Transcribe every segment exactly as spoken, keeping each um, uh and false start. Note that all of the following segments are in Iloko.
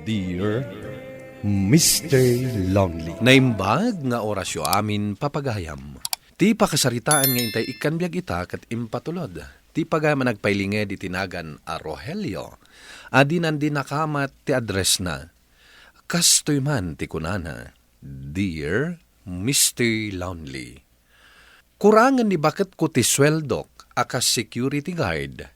Dear Mister Lonely. Naimbag nga orasyo amin, papagayam. Ti pakasaritaan nga intay ikkan biag ita ket impatulod ti pagayam a nagpailinged iti nagan a Rogelio a dinan di nakamat ti addressna. Kastoy man ti kunana, "Dear Mister Lonely, kurangen ni baketko ti sueldok a kas security guard,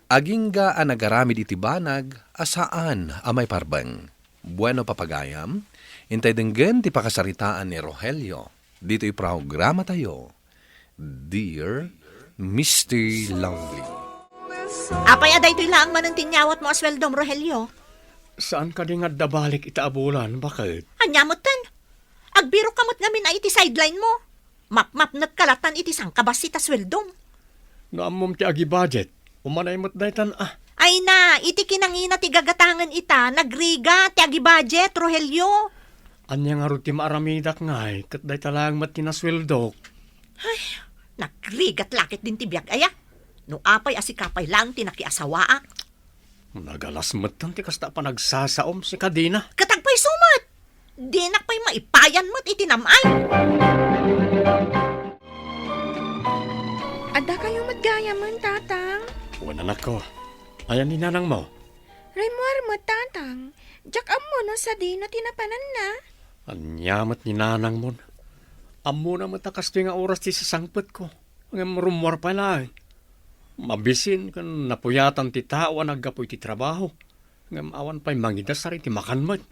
agingga a nagaramid iti banag a saan a maiparbeng." Bueno, papagayam, intay denggen ti pakasaritaan ni Rogelio ditoy programatayo, Dear Mister Lonely. Apay a daytoy laeng manen ti inyawatmo a sueldom, Rogelio? Saan kadi nga adda balik ita a bulan, baket? Ania metten? Agbirokka met ngamin a iti sideline mo. Mapmapnekka latan iti sangkabassit a sueldom. No ammom ti agi-budget, umanay met daytan a. Ay na, iti kinangina ti gagatangen ita, nagrigat ti agi-budget, Rogelio. Ania ngarud ti maaramidak ngay, ket dayta laeng met ti nasueldok? Ay, nagrigat la ketdin ti biag aya. No apay a sika pay laeng ti nakiasawaak. Nagalas metten ti kasta a panagsasaom, sika Dina. Ket agpayso met. Dinak pay maipayan met iti nam-ay. Adda kayo met gayamen, Tatang? Wen, anakko. Ayan ni nanangmo? Rimmuar met, Tatang. Diak ammo no sadino ti napananna. Ania met ni nanangmon? Ammona met a kastoy nga oras ti sasangpetko. Ngem rummuar pay laeng. Mabisin ken napuyatan ti tao a naggapu iti trabaho, ngem awan pay mangidasar iti makan met.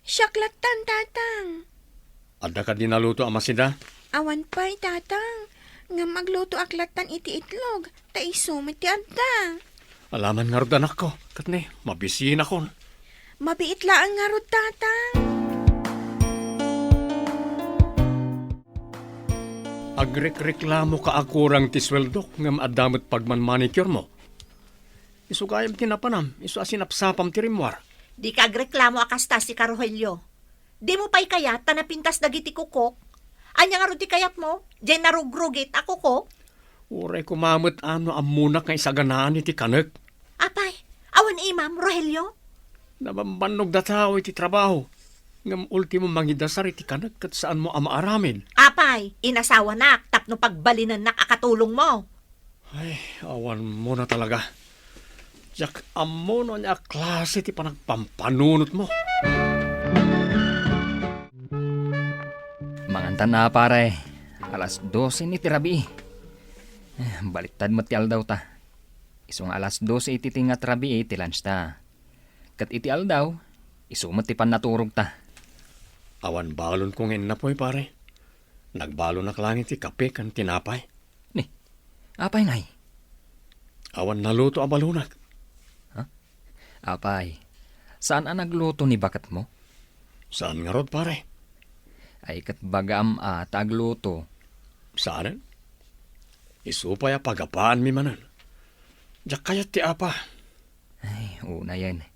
Siak lattan, Tatang. Adda kadi naluto a masida? Awan pay, Tatang. Ngem aglutoak lattan iti itlog, ta isu met ti adda. Alaman ngarud, anakko, ket ne, mabisinakon. Mabiit laeng ngarud, Tatang. Agrekreklamoka a kurang ti sueldok ngem adda met pagmanmanicuremo. Isu gayam ti napanam, isu a sinapsapam ti rimmuar. Dika agreklamo a kasta, sika, Rogelio. Dimo pay kayat ta napintas dagiti kukok? Ania ngarud ti kayatmo? Diay narugrugit a kukok? Uray koma met a no ammonak nga isaganaan iti kanek. Apay, awan imam, Rogelio? Nabambannog dataw iti trabaho, ngem ultimo mangidasar iti kanek ket saanmo a maaramid. Apay, inasawanak tapno pagbalinennak a katulongmo. Ay, awanmo na talaga. Diak ammo no ania a klase ti panagpampanunotmo. Mangantan na, pare. Alas dose ni ti rabii. Eh, baliktad met ti aldaw ta. Isu nga alas dose iti tinga ti rabii ti lunch ta. Ket iti aldaw, isu met ti pannaturog ta. Awan balonko nga innapoy, pare. Nagbalonak laeng ti kape ken tinapay. Ni, apay ngay? Awan naluto a balonak. Ha? Apay, saan a nagluto ni baketmo? Saan ngarud, pare? Ay, ket bagaam a ta agluto. Saanen? Isu pay a pagapaanmi manen. Diak kayat ti apa. Ay, unayen.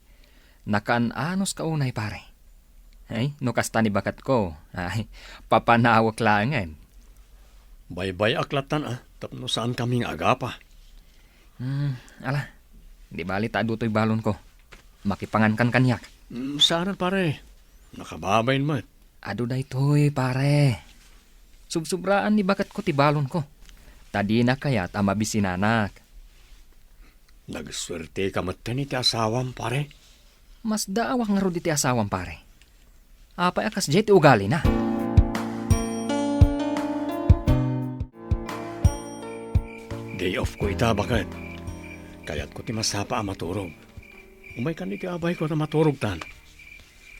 Nakaan-anos ka unay, pare. Ay, no kasta ni baketko, ay, papanawek laengen. Baybay-ak lattan a, tapno saankami nga agapa. Hmm, ala, di bali ta adu toy balonko. Makipangankan kaniak. Mm, saanen, pare. Nakababain met. Adu daytoy, pare. Subsubraan ni baketko ti balonko. Ta dina kayat a mabisinanak. Nagsuerteka metten iti asawam, pare. Masdaawak ngarud iti asawam, pare. Apay a kasdiay ti ugalina? Day off ko ita, baket. Kayatko ti masapa a maturog. Umaykan iti abayko ta maturogtan.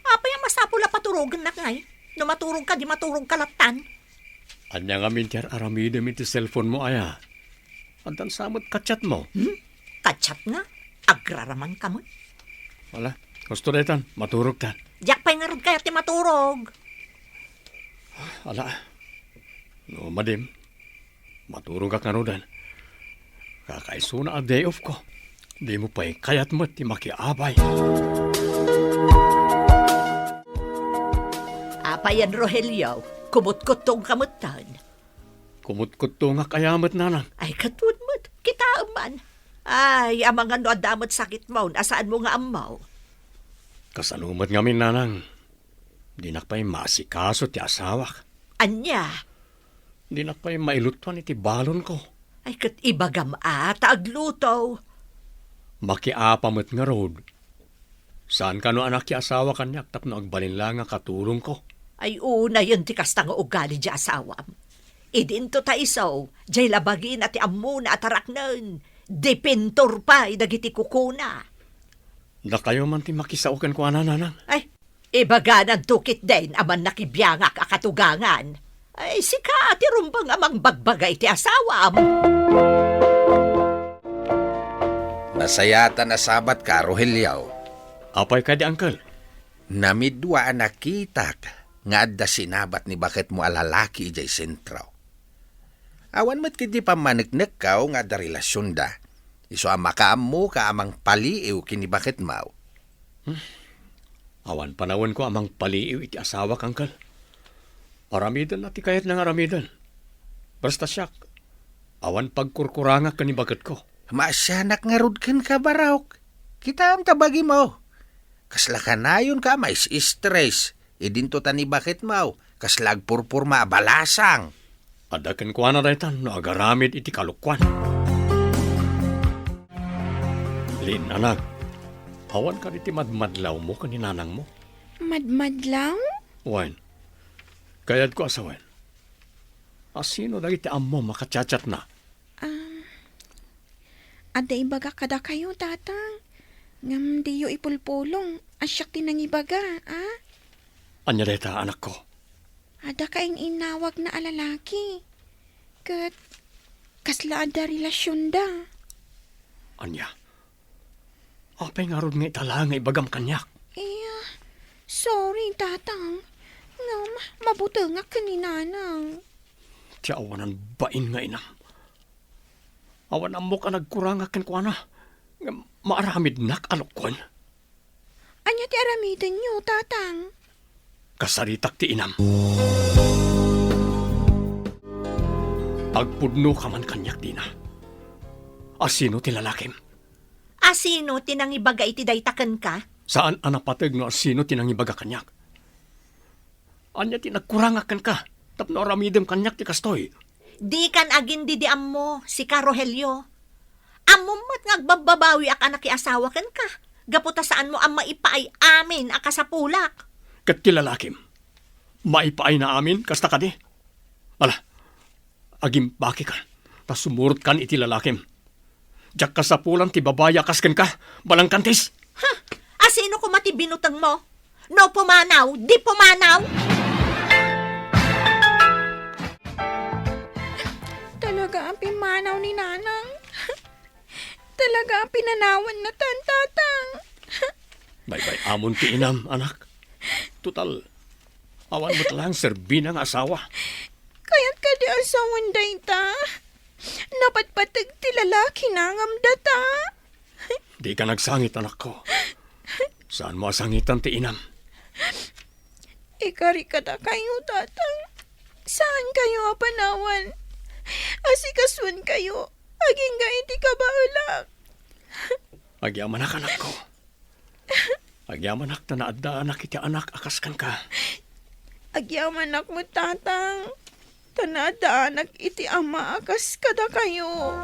Apay a masapul a paturogennak ngay? No maturogka, di maturogka lattan. Ania ngamin ti ar-aramidem iti cellphone mo, aya? Addan sa met ka-chat mo? Hmm? Ka-chat nga? Agraraman ka met? Ala, husto daytan, maturogtan. Diak pay ngarud kayat ti maturog. Ala, no madim, maturogak ngaruden. Kakaisuna a day off ko. Dimo pay kayat met ti makiabay. Apayen, Rogelio, kumutkuttong ka metten. Kumutkuttongak aya met, nanang? Ay, katuon met. Kitaem man. Ay, amangan no adda met sakitmo, a saanmo nga ammo. Kasano met ngamin, nanang? Dinak pay maasikaso ti asawak. Ania? Dinak pay mailutuan iti balonko. Ay, ket ibagam a ta agluto. Makiapa met ngarud. Saan kano a nakiasawa kaniak tapno agbalin la nga katulongko? Ay, unayen ti kasta nga ugali ti asawam. Idinto ta isu, jay la bagina ti ammona a taraknen. Dipintor pay dagiti kukuna. Dakayo man ti makisao kenkuana, nanang. Ay, ibagananto ketdin a mannakibiangak a katugangan. Ay, sika ti rumbeng a mangbagbaga iti asawam. Nasayaat a nasabatka, Rogelio. Apay kadi, uncle? Namidua a nakitak nga adda sinabat ni baketmo a lalaki idiay sentro. Awan met ketdi pammaneknekkaw nga adda relasionda. Isu a makaammoka a mangpaliiw ken ni baketmo. Hmm. Awan panawenko a mangpaliiw iti asawak, uncle. Aramidenna ti kayatna nga aramiden. Basta siak, awan pagkurkurangak ken ni baketko. Maasianak ngarud kenka, Barok. Kitaem ta bagimo. Kasla kanayonka a mais-stress. Idinto ta ni baketmo, kasla agpurpurma a balasang. Adda kenkuana daytan no agaramid iti kalokuan. Lin, anak, awan kadi ti madmadlawmo ken ni nanangmo? Madmadlaw? Wen, kayatko a sawen, asino dagiti ammom a kachatchatna? Um, adda ibagak kadakayo, Tatang. Ngem diyo ipulpulong a siak ti nangibaga, a? Ania dayta, anakko? Adda kain-innawagna a lalaki. Ket kasla adda relasionda. Ania? Apay ngarud nga ita laeng nga ibagam kaniak? Eh, sorry, Tatang. Ngem, mabutengak ken ni Nanang. Ti awanan bain nga inam. Awan ammok a nagkurangak kenkuana. Ngem, maaramidnak a lokon. Ania ti aramidenyo, Tatang? Kasaritak ti inam. Agpudnoka man kaniak dina. Asino ti lalakim? Asino ti nangibaga iti dayta kenka? Saan a napateg no asino ti nangibaga kaniak. Ania ti nagkurangak kenka tapno aramidem kaniak ti kastoy? Dikan agindidi ammo, sika, Rogelio. Ammom met nga agbabbabawiak a nakiasawa kenka, gapu ta saanmo a maipaay amin a kasapulak. Ket ti lalakim, maipaayna amin kasta kadi? Ala, agimbakika, ta sumurotkan iti lalakim. Diak kasapulan ti babai a kas kenka, balangkantis! Ha? Asino koma ti binutengmo? No pumanaw, di pumanaw! Talaga a pimmanaw ni Nanang. Talaga a pinanawanna tan Tatang. Baybay-amon ti inam, anak. Total, awan met laeng serbina nga asawa. Kayat kadi a sawen dayta? Napatpateg ti lalakina ngem data. Dika nagsangit, anakko. Saanmo a sangitan ti inam. Ikari kadakayo, Tatang. Saankayo a panawan. Asikasuenkayo agingga iti kabaelak. Agyamanak, anakko. Agyamanak ta naaddaanak iti anak a kas kenka. Agyamanak met, Tatang, ta naaddaanak iti ama a kas kadakayo.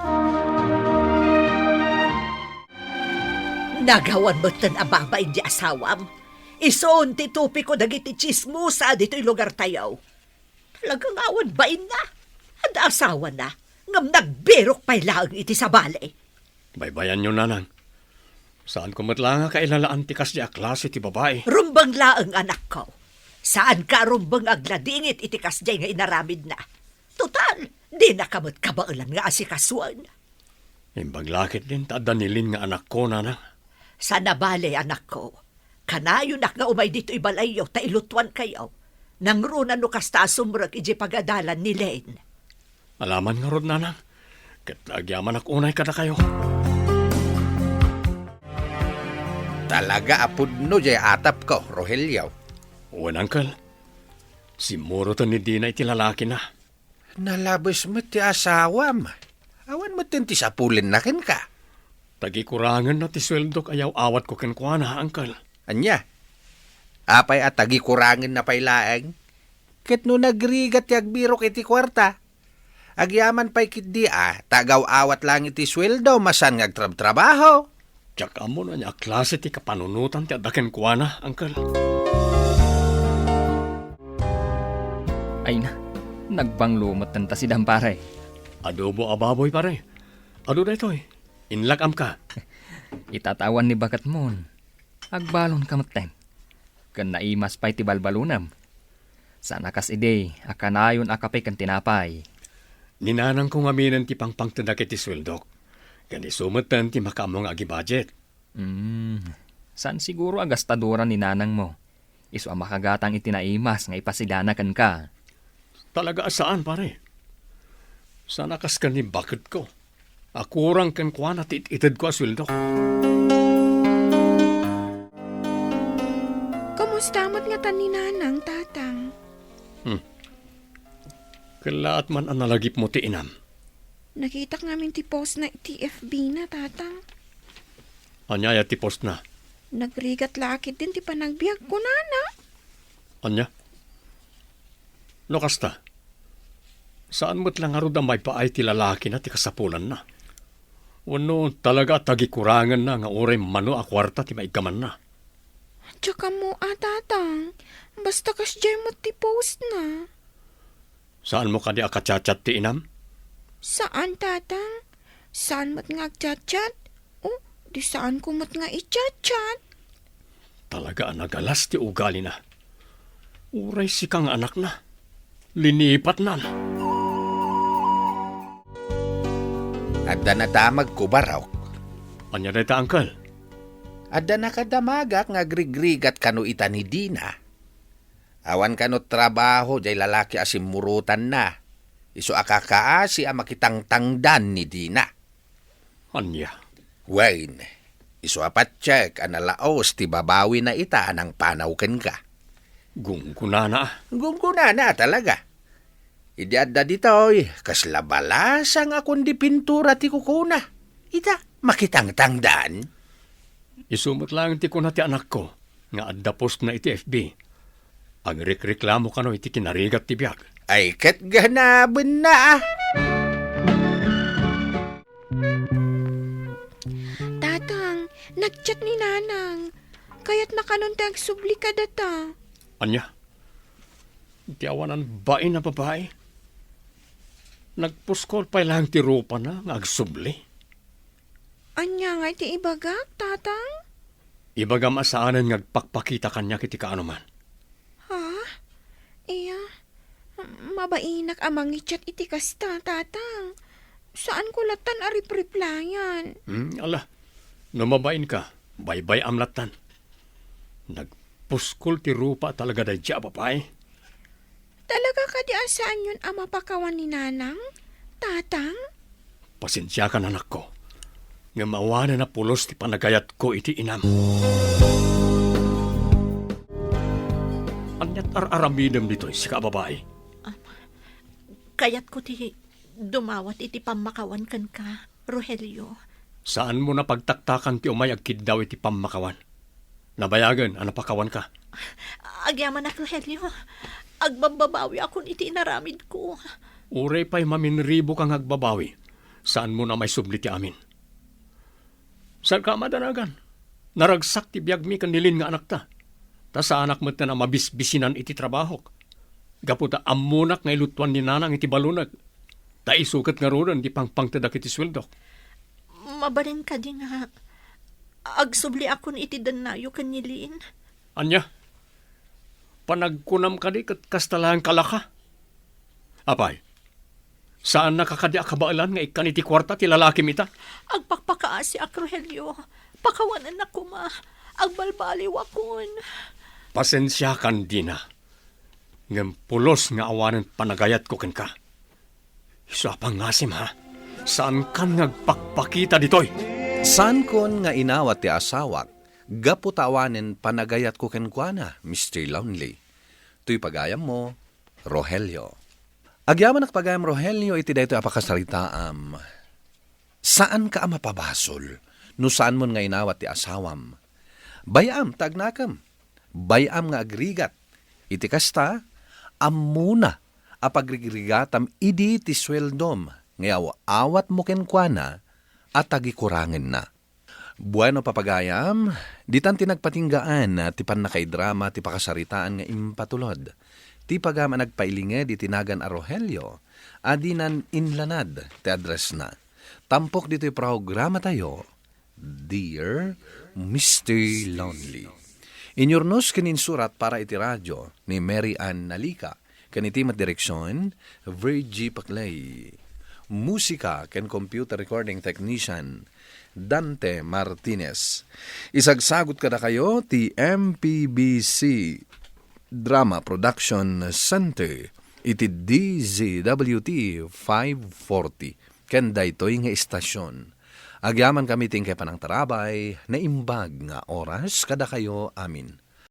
Nagawan metten a babain ti asawam. Isun ti topiko dagiti tsismosa ditoy lugartayo. Talaga nga awan bainna. Adda asawana, ngem nagbirok pay laeng iti sabali. Baybayanyo, nanang. Saanko met la nga kailalaan ti kasdi a klase ti babai. Rumbeng laeng, anakko. Saanka a rumbeng nga agladingit iti kasdi nga inaramidna. Total, dinaka met kabaelan nga asikasuen. Imbag la ketdin ta adda ni Lin nga anakko, nanang. Saan a bale, anakko. Kanayonak nga umay ditoy balayyo ta ilutuankayo. Nangruna no kasta a sumrek idiay pagadalan ni Lin. Alaman ngarud, nanang. Ket agyamanak unay kadakayo. Talaga a pudno diay atapko, Rogelio. Wen, uncle. Simmuroten ni Dina iti lalakina. Nalabes met ti asawam. Awan metten ti sapulenna kenka. Tagikurangenna ti sueldok a yaw-awatko kenkuana, uncle. Ania? Apay a tagikurangenna pay laeng? Ket no nagrigat ti agbirok iti kuarta, agyaman pay ketdi a ta agaw-awat laeng iti sueldo, masaan nga agtrabtrabaho. Diak ammo no ania a klase ti kapanunotan ti adda kenkuana, Uncle. Ay na, nagbanglo metten ta si Dan, pare. Adobo a baboy, pare. Adu daytoy. Inlak-amka. Itatawan ni baketmon. Agbalonka metten. Ken naimas pay ti balbalonem. Saan a kas idi a kanayon a kape ken tinapay. Ni nanangko ngaminen ti pangpangtedak iti sueldok. Ken isu metten ti makaammo nga agibudget. Hmm, saan siguro a gastadora ni nanangmo. Isu a makagatang iti naimas nga ipasidana kenka. Talaga a saan, pare. Saan a kas ken ni baketko a kurang kenkuana ti it-itedko a sueldo. Kumusta met ngata ni Nanang, Tatang? Hmm. Kellaat man a nalagipmo ti inam. Nakitak ngamin ti post na iti F B na, Tatang. Ania aya ti post na? Nagrigat la ketdin ti panagbiag, kunana. Ania? No kasta, saan met la ngarud a maipaay ti lalakina ti kasapulanna? Wenno talaga a tagikurangenna nga uray mano a kuarta ti maiggamanna? Diak ammo a, Tatang. Basta kasdiay met ti post na. Saanmo kadi a ka-chat-chat ti inam? Saan, Tatang. Saan met nga ag-chat-chat? O, di saanko met nga i-chat-chat. Talaga a nagalas ti ugalina. Uray sika nga anakna. Linipatnan. Adda nadamagko, barok. Ania dayta, Uncle? Adda nakadamagak nga agrigrigat kano ita ni Dina. Awan kano trabaho jay lalaki a simmurotanna. Isu a kakaasi a makitangtangdan ni Dina. Ania? Wen, isu a patiek a nalaos ti babawina ita a nangpanaw kenka. Gunggonana. Gunggonana talaga. Idi adda ditoy, kasla balasang a kundi pintura ti kukuna. Ita, makitangtangdan. Isu met laeng ti kuna ti anakko nga adda postna iti F B. Agrikreklamo kano iti kinarigat ti biag. Ay, ket ganabenna, a. Tatang, nag-chat ni Nanang. Kayatna kanon ti agsubli kadata. Ania? Ti awanan bain a babai? Nagpuskol pay laeng ti rupana nga agsubli. Ania ngay ti ibagak, Tatang? Ibagam a saanen nga agpakpakita kaniak iti kaanoman. Ha? Iya, mabainak a mangi-chat iti kasta, Tatang. Saanko lattan a ripreplayan. Hmm, ala, no mabainka, baybay-am lattan. Nagpuskol ti rupa talaga daydiay a babai. Talaga kadi a saanyon a mapakawan ni Nanang, Tatang? Pasensiakan, anakko, ngem awanen a pulos ti panagayatko iti inam. Aniat ar-aramidem ditoy, sika a babai? Kayatko ti dumawat iti pammakawan kenka, Rogelio. Saanmo a pagtaktakan ti umay agkiddaw iti pammakawan. Nabayagen a napakawanka. Agyamanak, Rogelio. Agbabbabawiakon iti inaramidko. Uray pay maminriboka nga agbabawi, saanmo a maisubli ti amin. Saanka a madanagan. Naragsak ti biagmi ken ni Lin nga anakta. Ta saanak metten a mabisbisinan iti trabahok. Gapu ta ammonak nga ilutuan ni Nanang iti balonek. Ta isu ket ngaruden ti pangpangtedak iti sueldok. Mabalin kadi nga agsubliakon iti dennayo ken ni Lin? Ania? Panagkunam kadi ket kasta laeng kalaka? Apay, saannaka kadi a kabaelan nga ikkan iti kuarta ti lalakim ita? Agpakpakaasiak, Rogelio. Pakawanennak koma. Agbalbaliwakon. Pasensiakan, Dina. Ngem pulos nga awanen panagayatko kenka. Isu a pangasim, ha? Saankan nga agpakpakita ditoy. Saankon nga inawat ti asawak gapu ta awanen panagayatko kenkuana, Mister Lonely. Toy pagayammo, Rogelio. Agyamanak pagayam, Rogelio, iti daytoy a pakasaritaam. Saanka a mapabasol no saanmon nga inawat ti asawam. Bay-am ta agnakem. Bay-am nga agrigat. Iti kasta, ammona a pagrigrigatam idi ti sueldom nga aw-awatmo kenkuana a tagikurangenna. Bueno, papagayam, ditan ti nagpatinggaan ti pannakaidrama ti pakasaritaan nga impatulod ti pagam a nagpailinged iti nagan a Rogelio a dinan inlanad ti addressna. Tampok ditoy programatayo, Dear Mister Lonely. Inyurnos ken insurat para iti radio ni Mary Ann Nalica, ken iti met direksion, Virgie Paclay. Musika ken computer recording technician, Dante Martinez. Isagsagot kadakayo ti M P B C Drama Production Center iti D Z W T five forty ken daytoy nga istasyon. Agyamankami ti inkay panangtarabay, naimbag nga oras kadakayo amin.